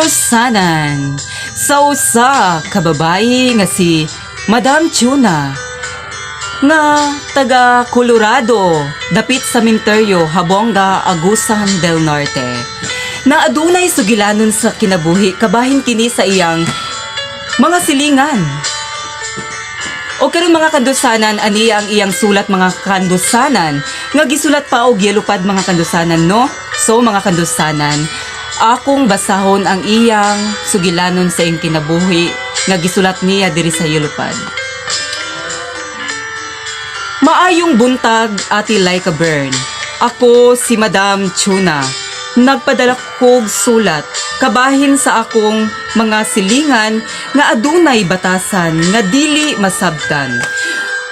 Kandusanan, sa usa ka babayi nga si Madam Chuna nga taga Colorado, dapit sa Minteryo, Habonga, Agusan del Norte. Na adunay sugilanon sa kinabuhi kabahin kini sa iyang mga silingan. O karon, mga kandusanan, aniya ang iyang sulat, mga kandusanan, nga gisulat pa og yellow pad, mga kandusanan, no? So mga kandusanan, akong basahon ang iyang sugilanon sa iyang kinabuhi nga gisulat niya diri sa yellow pad. Maayong buntag, Ate Laika Bern. Ako si Madam Chuna. Nagpadala kog sulat kabahin sa akong mga silingan nga adunay batasan nga dili masabtan.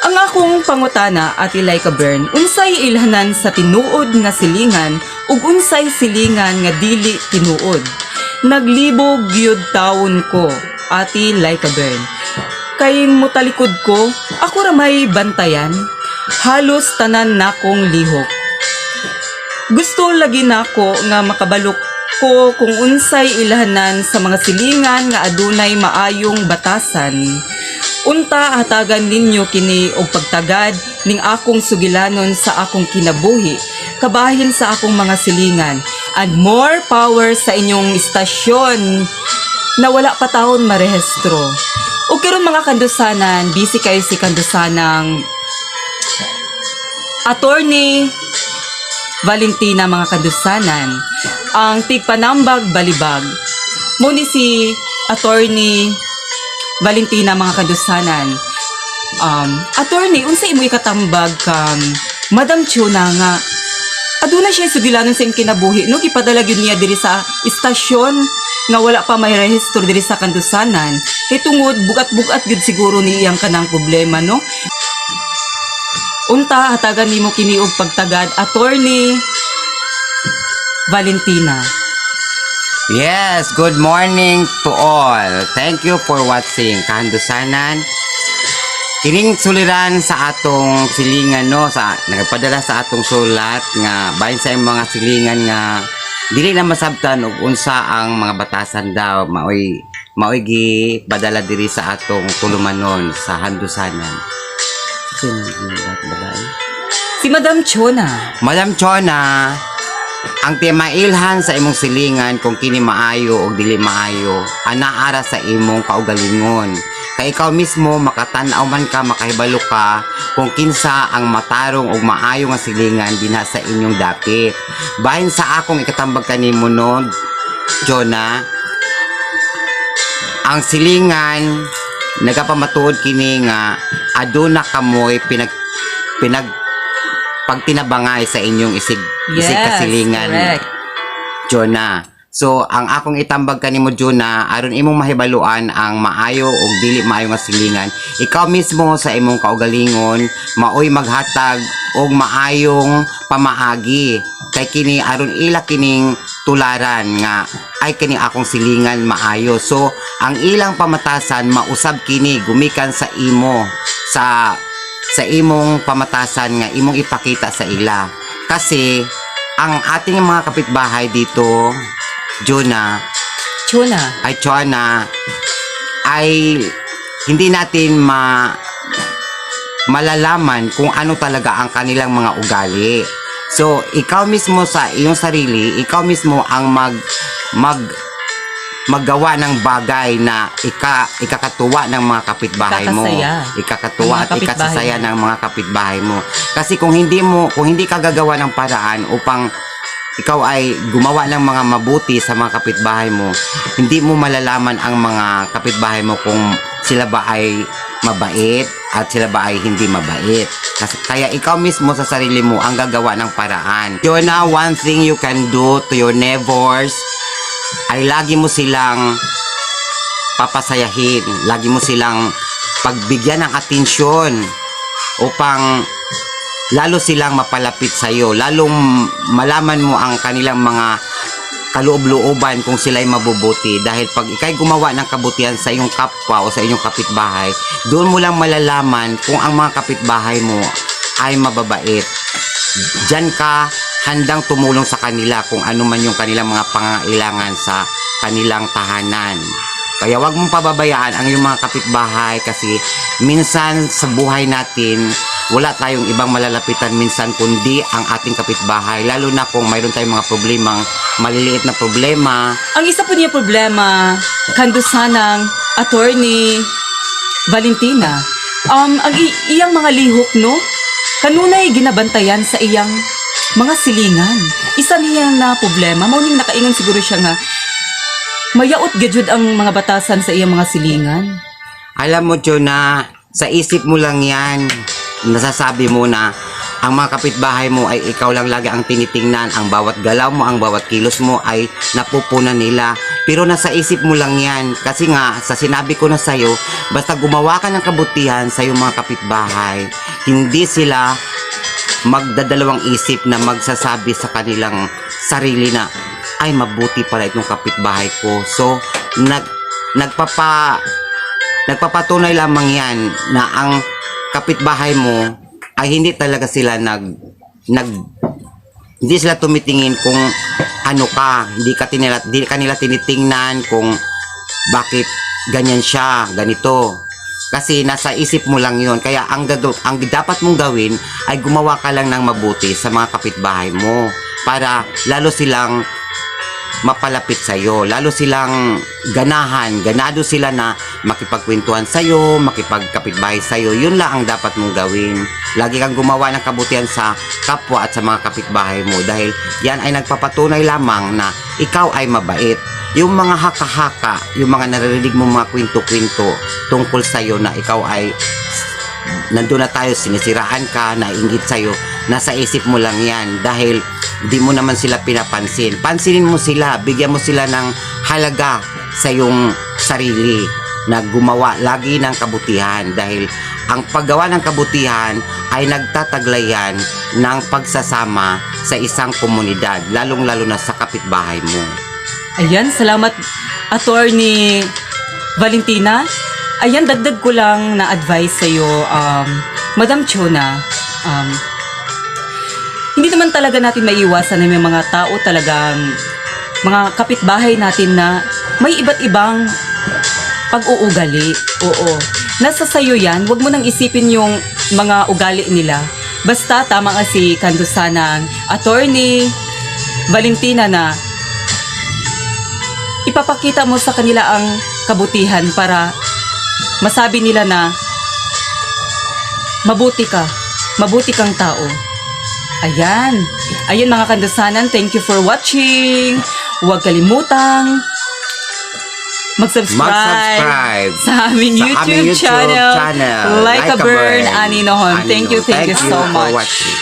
Ang akong pangutana, Ate Laika Bern, unsay ilhanan sa tinuod nga silingan ug unsay silingan nga dili tinuod? Naglibog gyud tawon ko, Ate Laika Bern. Kay mutalikod ko, ako ra may bantayan. Halos tanan nakong lihok. Gusto lagi nako nga makabalo ko kung unsay ilhanan sa mga silingan nga adunay maayong batasan. Unta hatagan ninyo kini og pagtagad ning akong sugilanon sa akong kinabuhi kabahin sa akong mga silingan, and more power sa inyong istasyon na wala pa taon marehistro. O karon, mga kandusanan, busy kayo si kandusanang Attorney Valentina, mga kandusanan, ang tigpanambag balibag. Mao ni si Attorney Valentina, mga kandusanan. Attorney, unsa imo ikatambag kang Madam Chuna nga aduna siya sugilanon sa iyang kinabuhi, no? Gipadala gyud niya diri sa istasyon nga wala pa may rehistro diri sa kandusanan kay tungod bugat-bugat gyud siguro ni iyang kanang problema, no? Unta hatagan nimo kini og pagtagad, Attorney Valentina. Yes, good morning to all. Thank you for watching. Kahandusanan. Kining suliran sa atong silingan, no, sa nagpadala sa atong sulat nga bahin sa imong mga silingan nga dili na masabtan og unsa ang mga batasan daw, maoy gi padala diri sa atong tulumanon sa handusanan. Sino yung babae? Si Madam Chona. Madam Chona, ang timailhan sa imong silingan kung kini maayo o dili maayo, anaara sa imong kaugalingon. Kay ikaw mismo makatan-aw man ka, makahibalo ka kung kinsa ang matarong o maayo nga silingan dinha sa inyong dapit. Bahin sa akong ikatambag kanimo, no, Jonah, ang silingan nagapamatuod kini nga aduna kamoy pinag pinag pagtinabangay sa inyong isig isig kasilingan. Correct. Jonah. So, ang akong itambag kanimo, Jonah, aron imong mahibaluan ang maayo o dili maayo nga silingan, ikaw mismo sa imong kaugalingon maoy maghatag og maayong pamaagi. Kay kini aron ila kining tularan nga ay kini akong silingan maayo. So, ang ilang pamatasan mausab kini gumikan sa imo, sa imong pamatasan nga imong ipakita sa ila. Kasi ang ating mga kapitbahay dito, Jonah, Chona. Ay Chona, ay hindi natin malalaman kung ano talaga ang kanilang mga ugali. So, ikaw mismo sa iyong sarili, ikaw mismo ang mag mag maggawa ng bagay na ikakatuwa ng mga kapitbahay mo. Ikakasaya. Ikakatuwa Ng mga at kapitbahay ikasasaya mo. Ng mga kapitbahay mo. Kasi kung hindi ka gagawa ng paraan upang ikaw ay gumawa ng mga mabuti sa mga kapitbahay mo, hindi mo malalaman ang mga kapitbahay mo kung sila ba ay mabait at sila ba ay hindi mabait. Kasi, kaya ikaw mismo sa sarili mo ang gagawa ng paraan. Yun na, one thing you can do to your neighbors ay lagi mo silang papasayahin. Lagi mo silang pagbigyan ng atensyon upang lalo silang mapalapit sa iyo, lalong malaman mo ang kanilang mga kaloob-looban kung sila'y mabubuti, dahil pag ikay gumawa ng kabutihan sa iyong kapwa o sa inyong kapitbahay, doon mo lang malalaman kung ang mga kapitbahay mo ay mababait. Diyan ka handang tumulong sa kanila kung ano man yung kanilang mga pangangailangan sa kanilang tahanan. Kaya wag mong pababayaan ang iyong mga kapitbahay kasi minsan sa buhay natin, wala tayong ibang malalapitan minsan kundi ang ating kapitbahay. Lalo na kung mayroon tayong mga problemang maliliit na problema. Ang isa po niya problema, kandusanang Attorney Valentina. Ang iyang mga lihok, no? Kanunay ginabantayan sa iyang mga silingan. Isa niya na problema. Mao ning nakaingon siguro siya nga mayaot gajud ang mga batasan sa iyang mga silingan. Alam mo, Jonah, sa isip mo lang yan, nasasabi mo na ang mga kapitbahay mo ay ikaw lang lagi ang tinitingnan, ang bawat galaw mo, ang bawat kilos mo ay napupunan nila. Pero nasa isip mo lang yan, kasi nga, sa sinabi ko na sa'yo, basta gumawa ka ng kabutihan sa iyong mga kapitbahay, hindi sila magdadalawang isip na magsasabi sa kanilang sarili na, "Ay, mabuti pala itong kapitbahay ko." So, nagpapatunay lamang yan na ang kapitbahay mo ay hindi talaga sila nag nag hindi sila tumitingin kung ano ka, hindi ka nila tinitingnan kung bakit ganyan siya, ganito. Kasi nasa isip mo lang yon. Kaya ang dapat mong gawin ay gumawa ka lang ng mabuti sa mga kapitbahay mo para lalo silang mapalapit sa iyo, lalo silang ganahan, ganado sila na makipagkwentuhan sa iyo, makipagkapitbahay sa iyo. Yun lang ang dapat mong gawin. Lagi kang gumawa ng kabutihan sa kapwa at sa mga kapitbahay mo dahil yan ay nagpapatunay lamang na ikaw ay mabait. Yung mga haka-haka, yung mga naririnig mo mga kwento-kwento tungkol sa iyo na ikaw ay nandun na tayo, sinisiraan ka, naiingit sa'yo, nasa isip mo lang yan dahil di mo naman sila pinapansin. Pansinin mo sila, bigyan mo sila ng halaga sa iyong sarili na gumawa lagi ng kabutihan dahil ang paggawa ng kabutihan ay nagtataglayan ng pagsasama sa isang komunidad, lalong-lalo na sa kapitbahay mo. Ayan, salamat, Attorney Valentina. Ayan, dagdag ko lang na advice sa iyo, Madam Chona. Hindi naman talaga natin maiiwasan na may mga tao talagang mga kapitbahay natin na may iba't ibang pag-uugali. Oo. Nasa sayo yan, wag mo nang isipin yung mga ugali nila. Basta tama nga si Kandusanang Attorney Valentina na ipapakita mo sa kanila ang kabutihan para masabi nila na mabuti ka, mabuti kang tao. Ayan. Ayan, mga kandusanan, thank you for watching. Huwag kalimutang mag-subscribe, Mag-subscribe sa aming sa YouTube aming YouTube channel, channel, Like a Burn, Ani Nohon. Ani Thank you, Nohon. thank you so for much. watching.